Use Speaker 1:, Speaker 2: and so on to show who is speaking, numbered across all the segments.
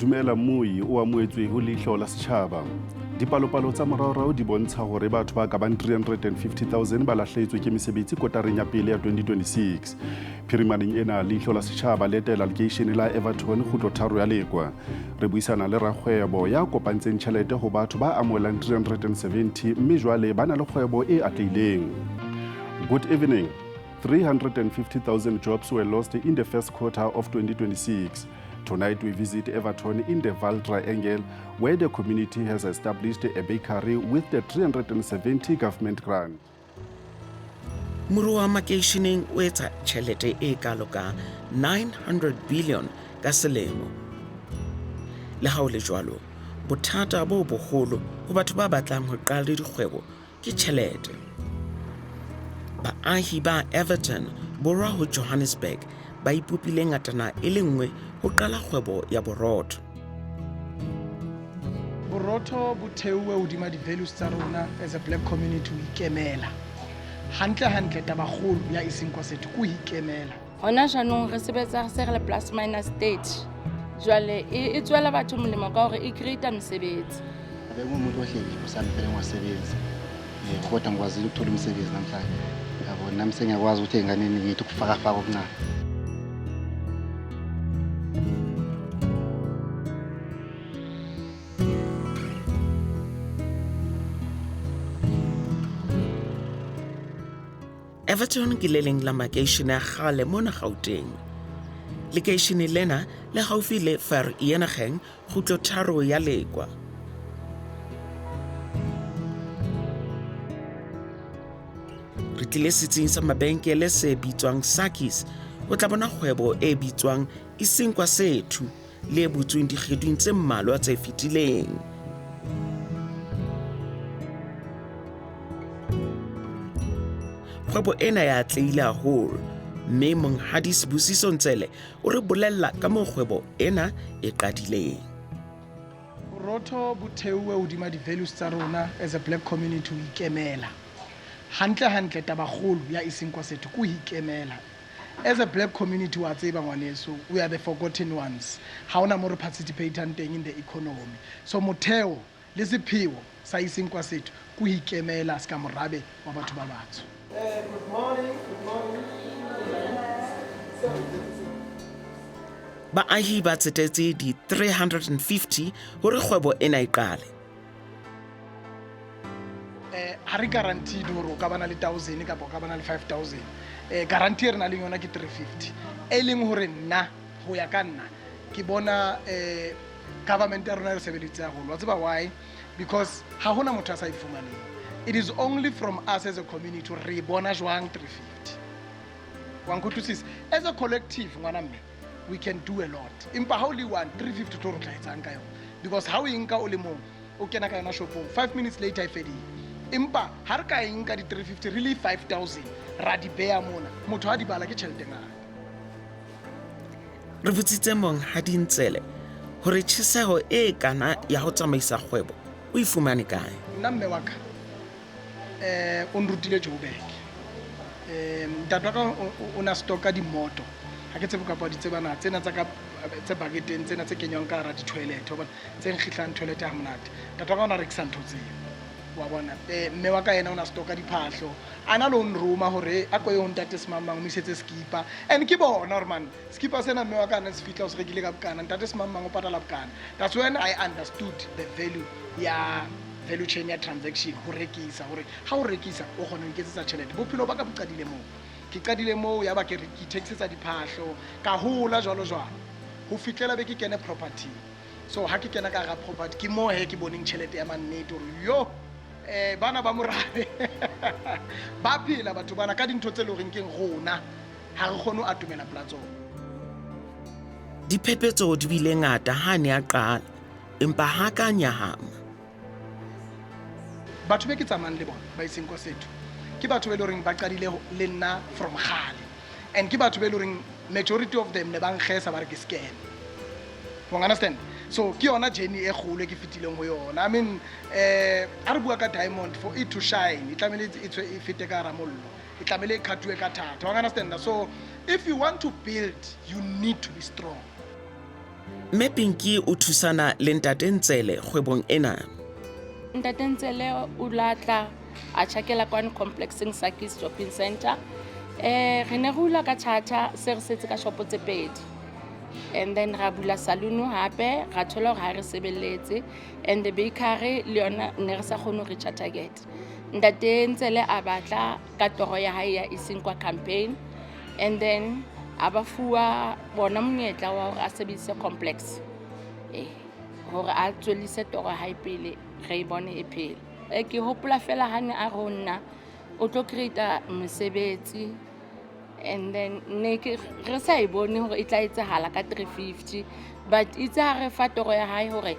Speaker 1: Dumela Mmui o amohetswe ho Leihlo la Setjhaba. Dipalopalo tsa moraorao di bontsha hore batho ba ka bang 350,000 ba lahlehetswe ke mesebetsi kotareng ya pele ya 2026. Phirimaneng ena, Leihlo la Setjhaba le etela lekeishene la Everton kgutlotharo ya Lekwa. Re buisana le rakgwebo ya kopantseng tjhelete ho batho ba amohelang 370 mme jwale ba na le kgwebo e atlehileng. Good evening. 350,000 jobs were lost in the first quarter of 2026. Tonight we visit Everton in the Vaal Triangle, where the community has established a bakery with the 370 government grant.
Speaker 2: Moruo wa makeisheneng o etsa tjhelete e kalo ka 900 billion ka selemo. Le ha ho le jwalo, bothata bo boholo ho batho ba batlang ho qala dikgwebo ke tjhelete. Baahi ba Everton borwa ho Johannesburg ba ipopile ngatana e le nngwe ho qala kgwebo ya borotho.
Speaker 3: Borotho bo theuwe hodima di-values tsa rona as a black community ho ikemela. Hantle hantle tabakgolo ya Isinkwa Sethu ke ho ikemela.
Speaker 4: Hona jwanong re sebetsa re se re le plus minus 30. Jwale e tswela batho molemo ka hore e create mesebetsi.
Speaker 5: Bengumuntu ohleli usami phela ngiwasebenzi kodwa ngikwazile ukuthola umsebenzi namhlanje, yabo. Nami sengiyakwazi ukuthi ey'nganeni ngithi ukufakafaka okuncane.
Speaker 2: Everton ke le leng la makeishene a kgale mona Gauteng. Lekeishene lena le haufi le Vereeniging kgutlotharo ya Lekwa. Re tlile setsing sa mabenkele se bitswang Sakis ho tla bona kgwebo e bitswang Isinkwa Sethu le e butsweng dikgweding tse mmalwa tse fetileng. Kgwebo ena ya atlehile haholo mme Monghadi Sibusiso Ntsele o re bolella ka moo kgwebo ena e qadileng.
Speaker 3: Borotho bo theuwe hodima di-values tsa rona as a black community ho ikemela. Hantle hantle tabakgolo ya Isinkwa Sethu ke ho ikemela. As a black community, wa tseba ngwaneso, we are the forgotten ones. Ha hona mo re participatang teng in the economy. So motheo le sepheo sa Isinkwa Sethu ke ho ikemela ska morabe wa batho ba batsho. Good morning, good morning.
Speaker 2: Baahi ba tsetetse di 350 hore kgwebo ena e qale.
Speaker 3: Ha re guaranteed hore o ka bana le 1000 kapa o ka bana le 5000. Guarantee e re nang le yona ke 350, e leng hore nna ho ya ka nna ke bona government ya rona e re sebeleditse haholo. Wa tseba why? Because ha hona motho a sa e fumaneng. It is only from us as a community hore re e bona jwang 350. Wa nkutlwisisa? As a collective, ngwana mme, we can do a lot. Empa ha o le one 350 tlo re tla etsang ka yona? Because ha o e nka o le mong, o kena ka yona shopong, 5 minutes later e fedile. Empa ha re ka e nka di 350 re le 5000 ra di beya mona, motho ha di bala ke tjhelete ngata.
Speaker 2: Re botsitse Monghadi Ntsele hore tjheseho e kana ya ho tsamaisa kgwebo o e fumane kae.
Speaker 3: Nna mme wa ka o nrutile Joburg. Ntate wa ka o na stocka dimoto. Ha ke tsebe kapa di tseba na tsena tsa ka tse bucketeng tsena tse kenywang ka hara di-toilet, wa bona, tse nkgihlang toilet ha monate. Ntate wa ka o na rekisa ntho tseo, wa bona. Mme wa ka yena o na stocka diphahlo, a na le ho nroma hore a ko ye ho ntate semangmang o mo isetse skipa. And ke bona hore man skipa sena mme wa ka a ne se fihla o se rekile ka bokana, ntate semangmang o patala bokana. That's when I understood the value ya value chain ya transaction, ho rekisa, hore ha o rekisa o kgona ho iketsetsa tjhelete. Bophelo ba ka bo qadile moo. Ke qadile moo, yaba ke ke ithekisetsa diphahlo, ka hola jwalo jwalo ho fihlela be ke kene property. So ha ke kena ka hara property, ke moo he ke boneng tjhelete ya mannete hore yo bana ba morabe ba phela batho bana ka dintho tse leng horeng keng rona ha re kgone ho atomela pela tsona.
Speaker 2: Diphephetso di bile ngata ha a ne a qala, empa ha ka nyahama.
Speaker 3: Batho be ke tsamayang le bona ba Isinkwa Sethu ke batho be leng horeng ba qadile le nna from kgale, and ke batho be leng horeng majority of them ne ba nkgesa ba re ke scam. Wa understand? So ke yona journey e kgolo e ke fetileng ho yona. I mean, ha re bua ka diamond, for it to shine e tlamehile e tswe e fete ka hara mollo, e tlamehile e cut-uwe ka thata. Wa understand? So if you want to build, you need to be strong.
Speaker 2: Mme Pinky o thusana le Ntate Ntsele kgwebong ena.
Speaker 4: Ntate Ntsele o la tla a tjhakela kwano complexeng Sakis Shopping Center. Re ne re hula ka thata, se re setse ka shopo tse pedi. And then ra bula saloon hape, ra thola hore ha re sebeletse. And the bakery le yona ne re sa kgone ho reacha target. Ntate Ntsele a batla ka toro ya hae ya Isinkwa campaign. And then a ba fuwa bona monyetla wa hore a sebedise complex. Hore a tswellise toro ya hae pele, re e bone e phela. Ke hopola fela ha ne a re ho nna o tlo create-a mosebetsi, and then ne ke re sa e bone hore e tla etsahala ka 350, but itse ha re fa toro ya hae hore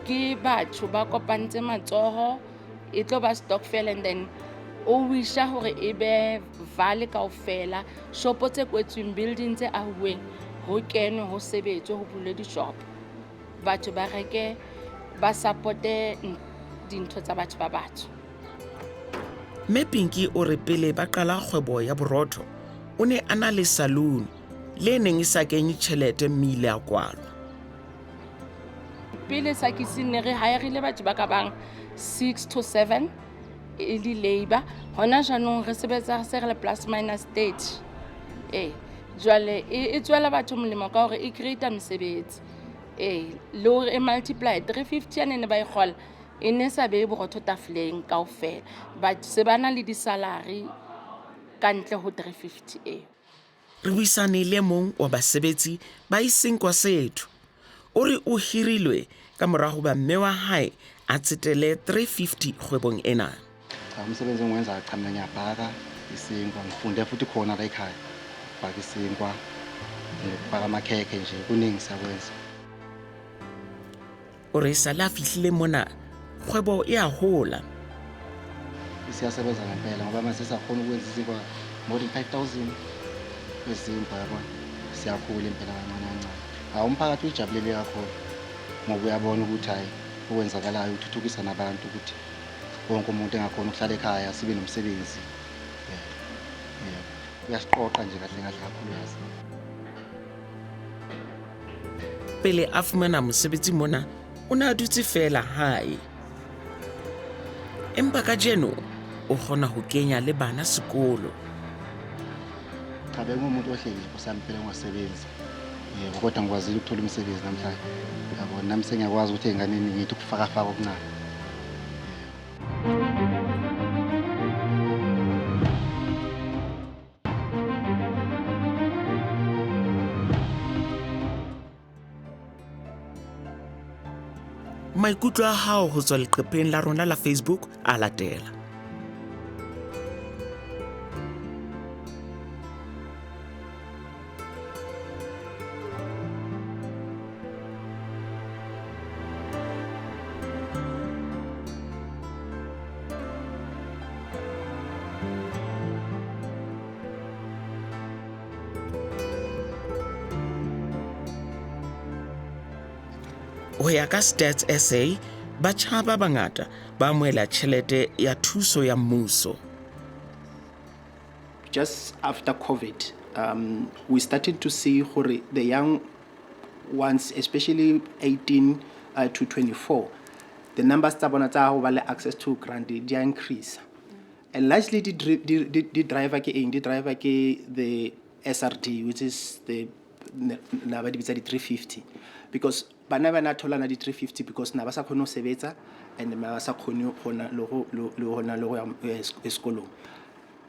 Speaker 4: ke batho ba kopantse matsoho, e tlo ba stokvel, and then o wisha hore e be vale kaofela, shopo tse kwetsweng, building tse ahuweng, ho kenwe, ho sebetswe, ho bulwe di-shop, batho ba reke, ba supporte dintho tsa batho ba batsho.
Speaker 2: Mme Pinky o re pele ba qala kgwebo ya borotho, o ne a na le saloon le neng e sa kenye tjhelete mme ile a kwalwa.
Speaker 4: Pele Sakisi ne re hirile batho ba ka bang 6 to 7 e le labor. Hona jwanong re sebetsa se re le plus minus 30. Jwale e tswela batho molemo ka hore e create mesebetsi. Le hore e multiply 350 ya ne ba e kgola, e ne sa behe borotho tafoleng kaofela, but se ba na le di-salary ka ntle ho 350 eo.
Speaker 2: Re buisane le mong wa basebetsi ba Isinkwa Sethu. O re o hirilwe ka mora hoba mme wa hae a tsetele 350 kgwebong ena.
Speaker 5: Cha, umsebenzi engiwenzayo, cha, mina ngiyabhaka isinkwa, ngifunde futhi khona la ekhaya ukubhaka isinkwa, ngokubhaka amakhekhe nje, kuningi siyakwenza.
Speaker 2: O re sale a fihlile mona, kgwebo e a hola.
Speaker 5: Siyasebenza ngempela ngoba manje sesiyakhona ukwenza isinkwa more than 5000 izinkwa, yabona. Siyakhula impela kancane kancane. Hawu, umphakathi uyijabulele kakhulu ngoba uyabona ukuthi hhayi, okwenzakalayo uthuthukisa nabantu ukuthi wonke umuntu engakhona ukuhlala ekhaya sibe nomsebenzi. Yebo, uyasiqoqa nje kahle kahle kakhulukazi.
Speaker 2: Pele a fumana mosebetsi mona, o ne a dutse feela hae. Empa kajeno o kgona ho kenya le bana sekolo.
Speaker 5: Cha, bengumuntu ohleli usampela engasebenzi. Yebo, kodwa ngikwazile ukuthola umsebenzi namhlanje. Yabo, nami sengiyakwazi ukuthi ey'nganeni ngithi ukufakafaka okuncane.
Speaker 2: Maikutlo a hao ho tswa leqepheng la rona la Facebook a latela. Ho ya ka Stats SA, batjha ba bangata ba amohela tjhelete ya thuso ya mmuso.
Speaker 6: Just after COVID, we started to see gore the young ones, especially 18 to 24, the numbers tsa bona tsa ho ba le access to grant di a increase. And largely di driver ke eng? Di driver ke the SRD, which is the na ba di bitsa di 350, because bana ba na tholana di 350 because na ba sa kgone ho sebetsa and ba sa kgone ho na le ho le hona le ho ya sekolong.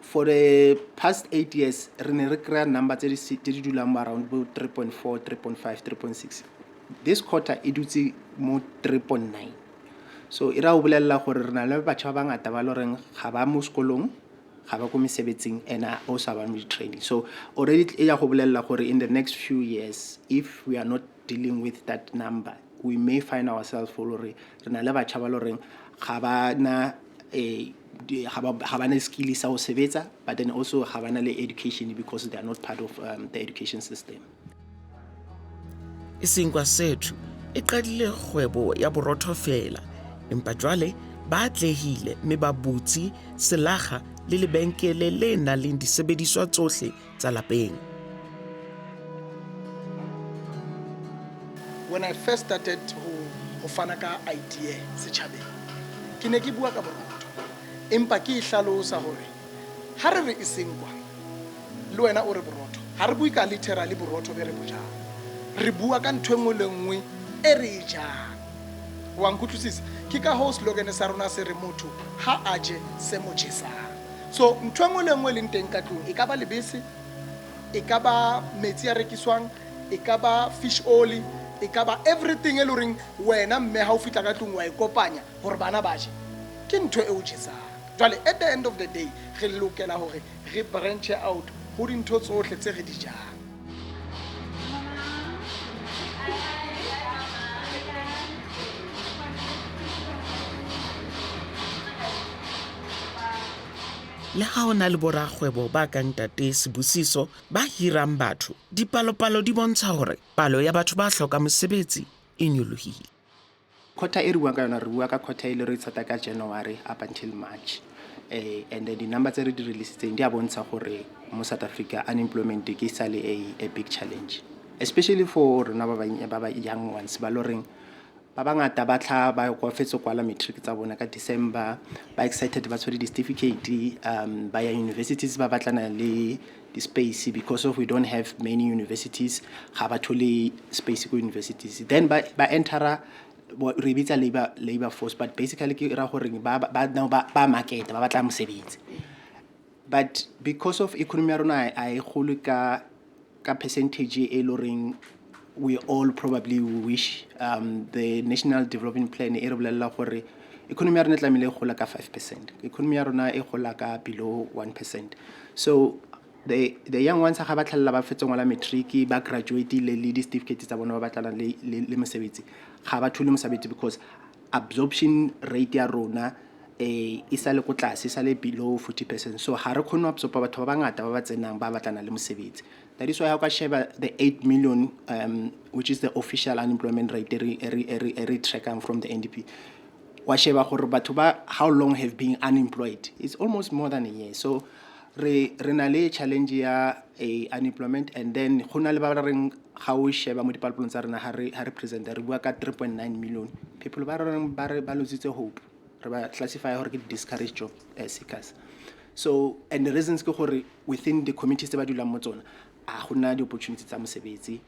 Speaker 6: For the past 8 years re ne re kry-a number tse di dulang mo around bo 3.4, 3.5, 3.6. This quarter e dutse mo 3.9. So e ra o bolella gore re na le batjha ba bangata ba loreng ga ba mo sekolong, ga ba ko mesebetsing, and also ba mo training. So already e ya go bolella gore in the next few years, if we are not dealing with that number, we may find ourselves gore re na le batjha ba loreng ga ba na ga ba na skill sa ho sebetsa, but then also ga ba na le education because they are not part of the education system.
Speaker 2: Isinkwa Sethu e qadile kgwebo ya borotho feela, empa jwale ba atlehile mme ba butse selakga le lebenkele le nang le disebediswa tsohle tsa lapeng.
Speaker 3: When I first started ho fana ka idea setjhabeng, ke ne ke bua ka borotho, empa ke e hlalosa hore ha re re isinkwa le wena o re borotho, ha re bue ka literally borotho be re bo jang, re bua ka ntho e nngwe le nngwe e re e jang. Wa nkutlwisisa? Ke ka hoo slogan sa rona se re motho ha a je se mo jesang. So ntho e nngwe le nngwe e leng teng ka tlung, e ka ba lebese, e ka ba metsi a rekiswang, e ka ba fish oil, e ka ba everything e le horeng wena mme ha o fihla ka tlung wa e kopanya hore bana ba je, ke ntho e o jesang. Jwale at the end of the day re lokela hore re branch out ho dintho tsohle tse re di jang.
Speaker 2: Le ha ho na le borakgwebo ba kang Ntate Sibusiso ba hirang batho, dipalopalo di bontsha hore palo ya batho ba hlokang mosebetsi e nyolohile.
Speaker 6: Quarter e re buang ka yona, re bua ka quarter e le re start ka January up until March. And then di-number tse re di releasitseng di a bontsha gore mo South Africa unemployment ke sale a big challenge, especially for rona ba ba young ones ba loreng ba bangata ba tla ba kwa fetso kwala matric tsa bona ka December, ba excited, ba tshwere di-certificate, ba ya universities, ba batlana le di-space. Because of we don't have many universities, ga ba thole space ko universities, then ba entera re bitsa labor force, but basically ke ra gore ba now ba market ba batla mosebetsi. But because of economy ya rona a e gole ka percentage e loreng we all probably wish, the National Development Plan e re bolelela gore economy ya rona e tlamehile e gola ka 5%, economy ya rona e gola ka below 1%. So the young ones ga ba tlhalela, ba fetsa ngwala matric, ba graduate le di-certificate tsa bona, ba batlana le mosebetsi, ga ba thole mosebetsi because absorption rate ya rona e sa le ko tlase, e sa le below 40%. So ga re kgone go absorba batho ba bangata ba ba tsenang ba batlana le mosebetsi. That is why ha o ka sheba the 8 million, which is the official unemployment rate e re trackang from the NDP, wa sheba gore batho ba how long have been unemployed, it's almost more than a year. So re na le challenge ya a unemployment. And then go na le ba ba reng ga o sheba mo dipalopalong tsa rena, ha re presenta, re bua ka 3.9 million people ba re reng ba re ba lositse hope, re ba classify gore ke discouraged job seekers. So and the reasons ke gore within the communities tse ba dulang mo tsona a go na di-opportunity tsa mosebetsi.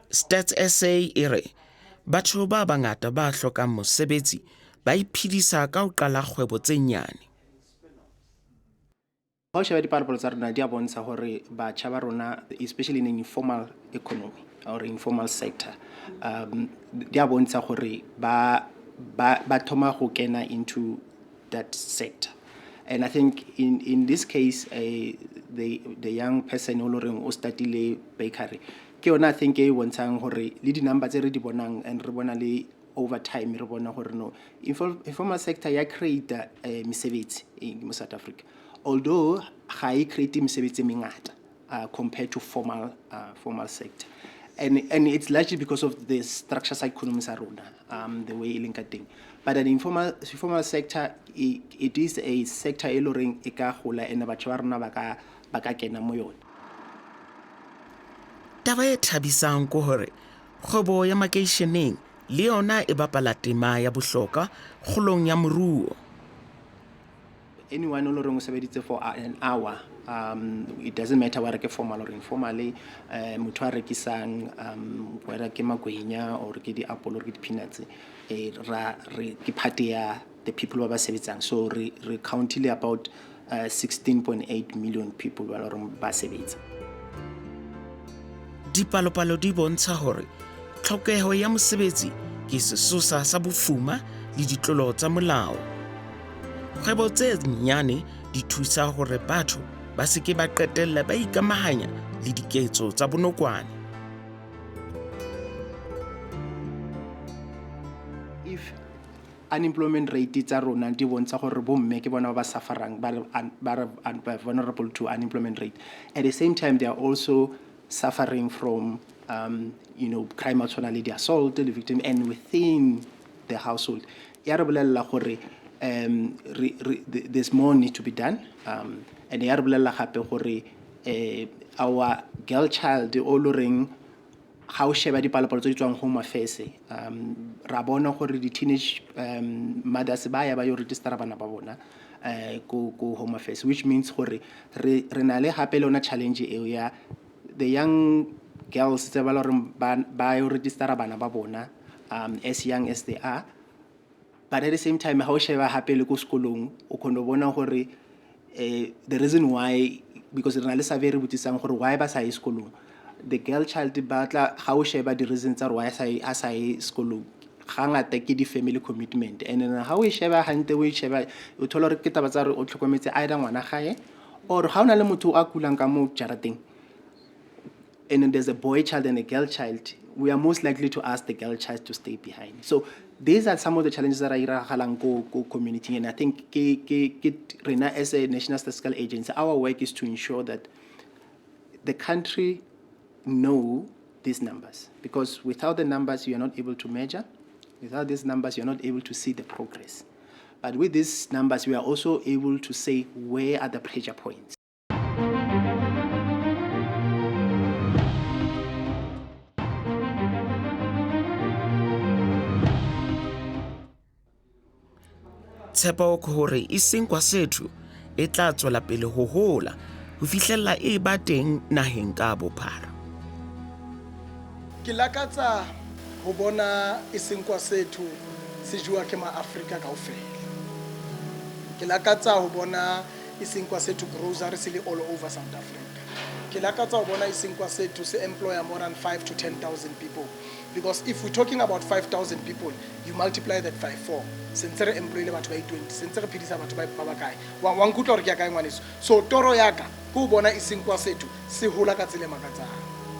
Speaker 2: Stats SA e re batho ba bangata ba hlokang mosebetsi ba iphedisa ka ho qala kgwebo tse nyane.
Speaker 6: Ha o sheba dipalopalo tsa rona, di a bontsha gore batjha ba rona, especially in informal economy or informal sector, di a bontsha gore ba thoma go kena into that sector. And I think in this case, the young person o loreng o startile bakery ke yona, I think, e bontshang gore le di-number tse re di bonang and re bona le over time, re bona gore no, informal sector ya create mesebetsi mo South Africa, although ga e create mesebetsi e mengata compared to formal sector. And it's largely because of the structure sa economy sa rona, the way e leng ka teng. But an informal sector, it is a sector e leng horeng e ka gola and batho ba rona ba ka kena mo yona.
Speaker 2: Taba e thabisang ke hore kgwebo ya makeisheneng le yona e bapala tema ya bohlokwa kgolong ya moruo.
Speaker 6: Anyone o loreng o sebeditse for an hour, it doesn't matter whether ke formal or informally, motho a rekisang, whether ke magwenya or ke di-apple or ke di-peanuts, ra re ke part ya the people ba ba sebetsang. So re countile about 16.8 million people ba loreng ba sebetsa.
Speaker 2: Dipalopalo di bontsha hore tlhokeho ya mosebetsi ke sesosa sa bofuma le ditlolo tsa molao. Kgwebo tse nyane di thusa hore batho ba se ke ba qetella ba ikamahanya le diketso tsa bonokwane.
Speaker 6: If unemployment rate tsa rona di bontsha gore bomme ke bona ba ba sufferang, ba re vulnerable to unemployment rate, at the same time they are also suffering from crime a tshwana le di-assault le victim and within the household, ya re bolelela gore there's more need to be done, and ya re bolelela gape gore our girl child o lo reng Ga o sheba dipalopalo tse di tswang Home Affairs, ra bona gore di-teenage mothers ba ya ba yo registera bana ba bona ko Home Affairs, which means gore re na le gape le yona challenge eo ya the young girls tse ba le goreng ba yo registera bana ba bona as young as they are. But at the same time, ga o sheba gape le ko sekolong, o kgone go bona gore the reason why, because re na le survey re botsisang gore why ba sa ye sekolong, the girl child ba tla, ga o sheba di-reason tsa gore why a sa ye sekolong, ga ngata ke di-family commitment. And then ga o e sheba hantle, o e sheba, o thola gore ke taba tsa gore o tlhokometse either ngwana gae or ga o na le motho a kulang ka mo jarateng, and then there's a boy child and a girl child, we are most likely to ask the girl child to stay behind. So these are some of the challenges that are iragalang ko community. And I think ke rena as a National Statistical Agency, our work is to ensure that the country know these numbers, because without the numbers, you are not able to measure. Without these numbers, you are not able to see the progress. But with these numbers, we are also able to say where are the pressure points.
Speaker 2: Tshepo ke hore Isinkwa Sethu e tla tswela pele ho hola ho fihlella e ba teng naheng ka bophara.
Speaker 3: Ke lakatsa ho bona Isinkwa Sethu se jewa ke maAfrika kaofela. Ke lakatsa ho bona Isinkwa Sethu grocery se le all over South Africa. Ke lakatsa ho bona Isinkwa Sethu se employa more than 5 to 10,000 people. Because if we're talking about 5,000 people, you multiply that by 4. Se ntse re employile batho ba i-20, se ntse re phedisa batho ba bakae. Wa nkutlwa hore ke ya kae, ngwaneso? So toro ya ka ke ho bona Isinkwa Sethu se hola ka tsela e makatsang.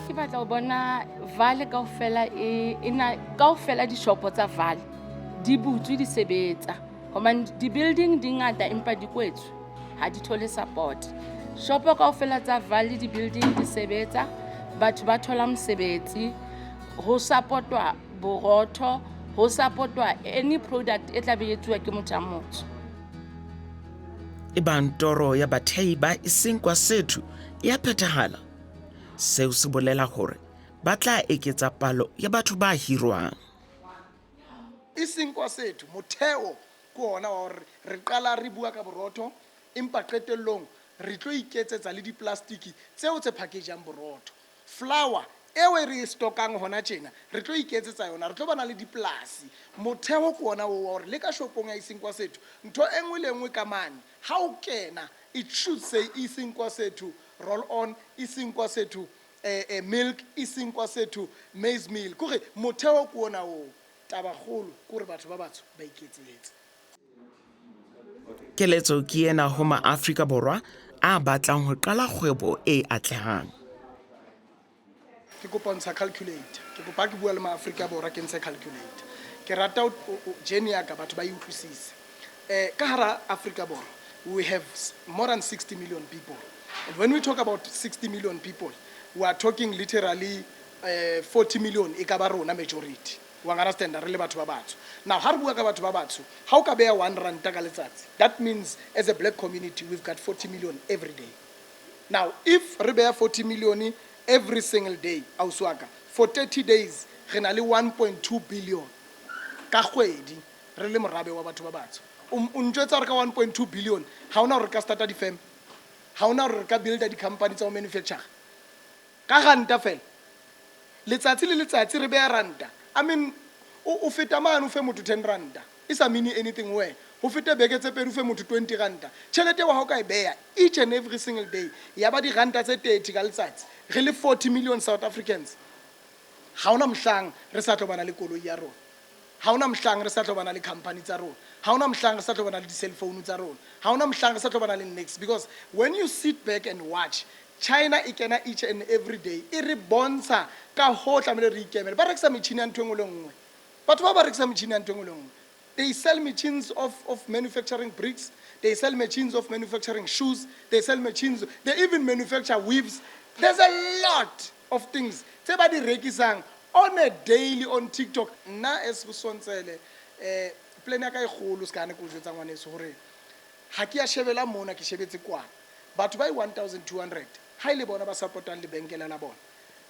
Speaker 4: Ke batla ho bona Vaal kaofela e na kaofela dishopo tsa Vaal di butswe, di sebetsa, hobane di-building di ngata empa di kwetswe, ha di thole support. Shopo kaofela tsa Vaal le di-building di sebetsa, batho ba thola mosebetsi, ho support-wa borotho, ho support-wa any product e tla be e etsuwa ke motho a motsho.
Speaker 2: Ebang toro ya bathei ba Isinkwa Sethu e a phethahala, seo se bolela hore ba tla eketsa palo ya batho ba hirwang.
Speaker 3: Isinkwa Sethu motheo ke ona wa hore re qala re bua ka borotho, empa qetellong re tlo iketsetsa le diplastiki tseo tse package-ang borotho. Flour eo e re e stokang hona tjena, re tlo iketsetsa yona, re tlo bana le dipolasi. Motheo ke ona oo wa hore le ka shopong ya Isinkwa Sethu, ntho e nngwe le e nngwe ka mane ha o kena, it should say Isinkwa Sethu roll on, Isinkwa Sethu milk, Isinkwa Sethu maize meal. Kore motheo ke ona oo. Tabakgolo ke hore batho ba batsho ba iketsetse.
Speaker 2: Keletso ke ena ho maAfrika Borwa a batlang ho qala kgwebo e atlehang.
Speaker 3: Ke kopa ho ntsha calculator. Ke kopa ha ke bua le maAfrika Borwa ke ntshe calculator. Ke rata journey ya ka batho ba e utlwisise. Ka hara Afrika Borwa we have more than 60 million people. And when we talk about 60 million people, we are talking literally 40 million e ka ba rona majority. Wa understand, re le batho ba batsho. Now ha re bua ka batho ba batsho, ha o ka beha 1 ranta ka letsatsi, that means as a black community we've got 40 million every day. Now if re beha 40 million every single day, ausi wa ka, for 30 days re na le 1.2 billion ka kgwedi re le morabe wa batho ba batsho. O ntjwetsa hore ka 1.2 billion ha hona hore re ka starta di-firm, ha hona hore re ka builda di-company tsa ho manufacture ka ranta fela. Letsatsi le letsatsi re beha ranta. I mean, o feta mane o fe motho 10 ranta, e sa mean anything ho wena. Ho fete beke tse pedi o fe motho 20 ranta. Tjhelete wa hao ka e beha each and every single day, ya ba diranta tse 30 ka letsatsi. Re le 40 million South Africans, ha hona mohlang re sa tlo bana le koloi ya rona, ha hona mohlang re sa tlo bana le company tsa rona, ha hona mohlang re sa tlo bana le di-cell phone tsa rona, ha hona mohlang re sa tlo bana le niks. Because when you sit back and watch China e kena each and every day, e re bontsha ka ho tlamehile re ikemele. Ba rekisa metjhini ya ntho e nngwe le nngwe. Batho ba rekisa metjhini ya ntho e nngwe le nngwe. They sell machines of manufacturing bricks, they sell machines of manufacturing shoes, they sell machines, they even manufacture weaves. There's a lot of things tse ba di rekisang on a daily on TikTok. Nna as Bosontsele, plan ya ka e kgolo, se ka ne ke o jwetsa ngwaneso hore ha ke ya shebela mona, ke shebetse kwana. Batho ba 1200 ha ile bona ba supportang lebenkele la bona.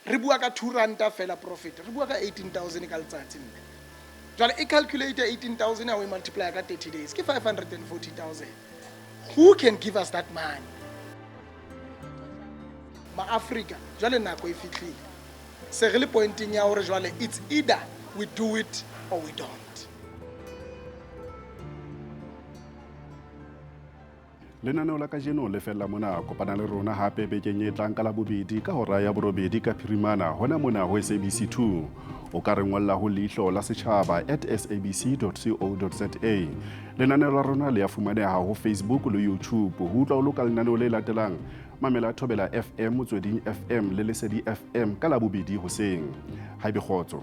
Speaker 3: Re bua ka 2 ranta fela profit, re bua ka 18,000 ka letsatsi mme. Jwale e calculate 18,000 ha o e multiply ka 30 days ke 540,000. Who can give us that money? Ma-Afrika jwale nako e fihlile. Se re le pointing ya hore jwale it's either we do it or we don't.
Speaker 1: Lenaneo la kajeno le fella mona. Kopana le rona hape bekeng e tlang ka Labobedi ka hora ya 8 ka phirimana hona mona ho SABC 2. O ka re ngolla ho leihlo la setjhaba at sabc co za. Lenaneo la rona le ya fumaneha ho Facebook le YouTube. Ho utlwa o loka lenaneo le latelang, mamela Thobela FM, Motsweding FM le Lesedi FM ka Labobedi hoseng. Haebe kgotso.